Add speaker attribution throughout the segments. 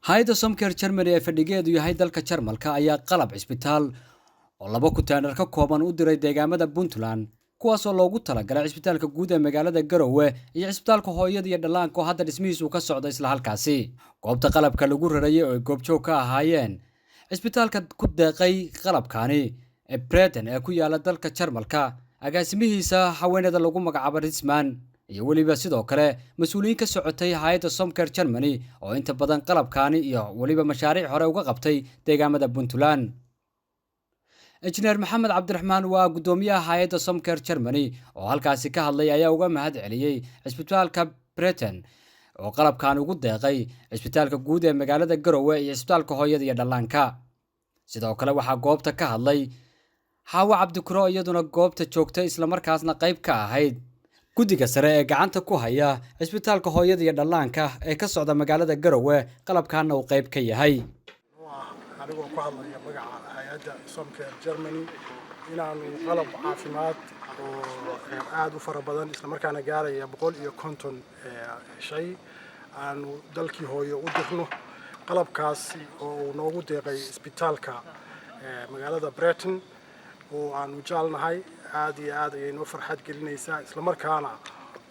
Speaker 1: Hay-adda Somcare Germany ee fadhigeedu yahay dalka Jarmalka ayaa qalab cisbitaal oo laba kuteenar ka kooban u diray deegaamada Puntland, kuwaasoo loogu talagalay cisbitaalka guud ee magaalada Garowe iyo cisbitaalka hooyada iyo dhallaanka oo hadda dhismihiisu ka socda isla halkaasi. Goobta qalabka lagu rarayay oo ay goobjoog ka ahaayeen cisbitaalka ku deeqay qalabkani ee Bretten ee ku yaala dalka Jarmalka, agaasimihiisa haweeneyda lagu magacaabo Risman, iyo weliba sidoo kale mas-uuliyiin ka socotay hay-adda Somcare Germany oo inta badan qalabkaani iyo weliba mashaariic hore uga qabtay deegaamada Puntland. Injineer Maxamed Cabdiraxmaan waa guddoomiyaha hay-adda Somcare Germany oo halkaasi ka hadlay ayaa uga mahad celiyey cisbitaalka Bretten oo qalabkan ugu deeqay cisbitaalka guud ee magaalada Garowe iyo cisbitaalka hooyada iyo dhallaanka. Sidoo kale waxaa goobta ka hadlay Xaawo Cabdikuro, iyaduna goobta joogtay islamarkaasna qayb ka ahayd guddiga sare ee gacanta ku haya cisbitaalka hooyada iyo dhallaanka ee ka socda magaalada Garowe, qalabkaana uu qayb ka yahay.
Speaker 2: Anigoo ku hadlaya magaca hay-adda Somcare Germany, inaanu qalab caafimaad oo aada u fara badan, islamarkaana gaaraya 150 shay, aanu dalkii hooyo u dirno. Qalabkaasi oo uu noogu deeqay isbitaalka magaalada Bretten oo aanu jaalnahay, aada iyo aad ayay noo farxad gelinaysaa. Islamarkaana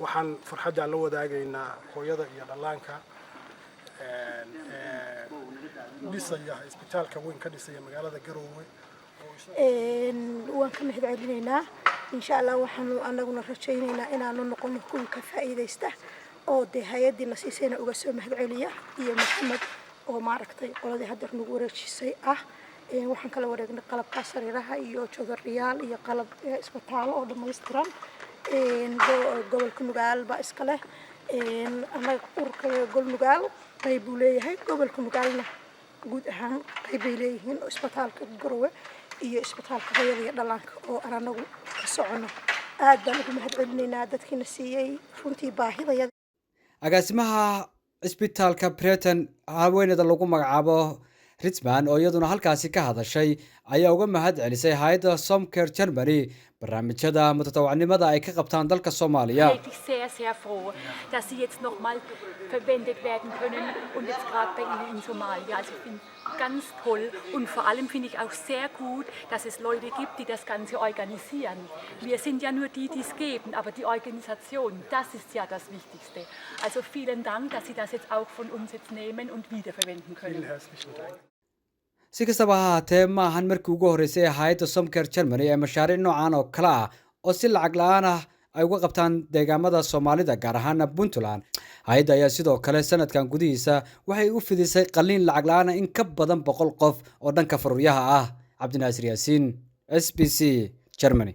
Speaker 2: waxaan farxaddaa la wadaagaynaa hooyada iyo dhallaanka dhisaya isbitaalka weyn ka dhisaya magaalada Garoowe.
Speaker 3: Waan ka mahad celinaynaa. Insha Allah waxaanu anaguna rajaynaynaa inaanu noqono kuwii ka faa'iidaysta oo dee hay-addiina siisayna uga soo mahad celiya, iyo Maxamed oo maaragtay qoladii haddeer nagu wareejisay ah. Waxaan kala wareegnay qalabka sariiraha iyo joodariyaal iyo qalab isbitaalo oo dhammaystiran. Gobolka Nugaal baa iska leh. Annaga ururka gol Nugaal qayb buu leeyahay, gobolka Nugaalna guud ahaan qayb bay leeyihiin, oo isbitaalka Garowe iyo isbitaalka hooyada iyo dhallaanka oo aan anagu ka socono. Aad baan ugu mahad celinaynaa dadkiina siiyey runtii baahidayada.
Speaker 1: Agaasimaha cisbitaalka Bretten, haweeneyda lagu magacaabo Ritzman, oo iyaduna halkaasi ka hadashay, ayaa uga mahad celisay hay-adda Somcare Germany barnaamijyada mutatawacnimada ay ka qabtaan dalka Soomaaliya.
Speaker 4: Wirklich sehr, sehr froh, dass sie jetzt nochmal verwendet werden können und jetzt gerade bei Ihnen in Somalia. Also ich finde ganz toll und vor allem finde ich auch sehr gut, dass es Leute gibt, die das Ganze organisieren. Wir sind ja nur die, die es geben, aber die Organisation, das ist ja das Wichtigste. Also vielen Dank, dass Sie das jetzt auch von uns jetzt nehmen und wiederverwenden können.
Speaker 2: Vielen herzlichen Dank.
Speaker 1: Si kastaba ha ahaatee, ma ahan markii ugu horreysay ee hay-adda Somcare Germany ee mashaariic noocan oo kale ah oo si lacag la-aan ah ay uga qabtaan deegaamada Soomaalida, gaar ahaana Puntland. Hay-adda ayaa sidoo kale sanadkan gudihiisa waxay u fidisay qalliin lacag la-aan ah in ka badan 100 qof oo dhanka faruuryaha ah. Cabdinaasir Yaasiin, SBC, Germany.